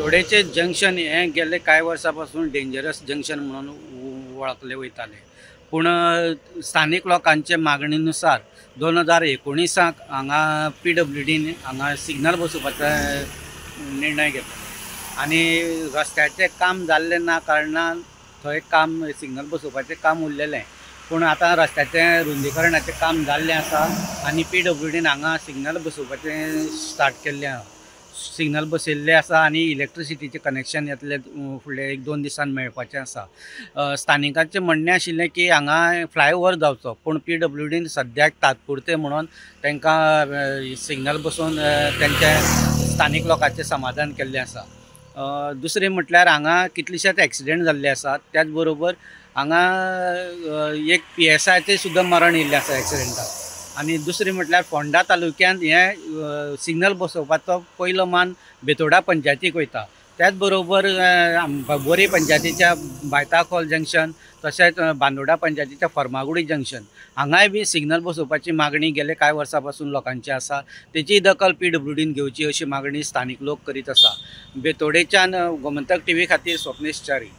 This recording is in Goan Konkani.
बेतोडेचें जंक्शन हें गेल्ले कांय वर्सां पासून डेंजरस जंक्शन म्हणून वळखले वयताले, पूण स्थानीक लोकांचे मागणी नुसार 2019 हांगा PWDन हांगा सिग्नल बसोवपाचो निर्णय घेतलो आनी रस्त्याचें काम जाल्लें ना कारणान थंय काम सिग्नल बसोवपाचें काम उरलेलें, पूण आतां रस्त्याचें रुंदीकरणाचें काम जाल्लें आसा आनी PWDन हांगा सिग्नल बसोवपाचें स्टार्ट केल्लें आसा. सिग्नल बसयल्ले आसा आनी इलेक्ट्रिसिटीचें कनेक्शन येतलें फुडले 1-2 दिसान मेळपाचें आसा. स्थानिकांचें म्हणणें आशिल्लें की हांगा फ्लायओवर जावचो, पूण PWDन सद्याक तात्पुरतें म्हणून तांकां सिग्नल बसोवन तेंचें स्थानीक लोकांचें समाधान केल्लें आसा. दुसरें म्हटल्यार हांगा कितलेशेच एक्सिडेंट जाल्ले आसात, त्याच बरोबर हांगा एक PSIचें सुद्दां मरण येयल्लें आसा एक्सिडेंटाक. आनी दुसरें म्हटल्यार फोंडा तालुक्यांत हें सिग्नल बसोवपाचो पयलो मान बेतोडा पंचायतीक वयता, त्याच बरोबर बोरी पंचायतीच्या बायताखोल जंक्शन तशेंच बांदोडा पंचायतीच्या फर्मागुडी जंक्शन हांगाय बी सिग्नल बसोवपाची मागणी गेले कांय वर्सां पासून लोकांची आसा. तेची दखल PWDन घेवची अशी मागणी स्थानीक लोक करीत आसा. बेतोडेच्यान गोमंतक TV खातीर स्वप्नेश च्यारी.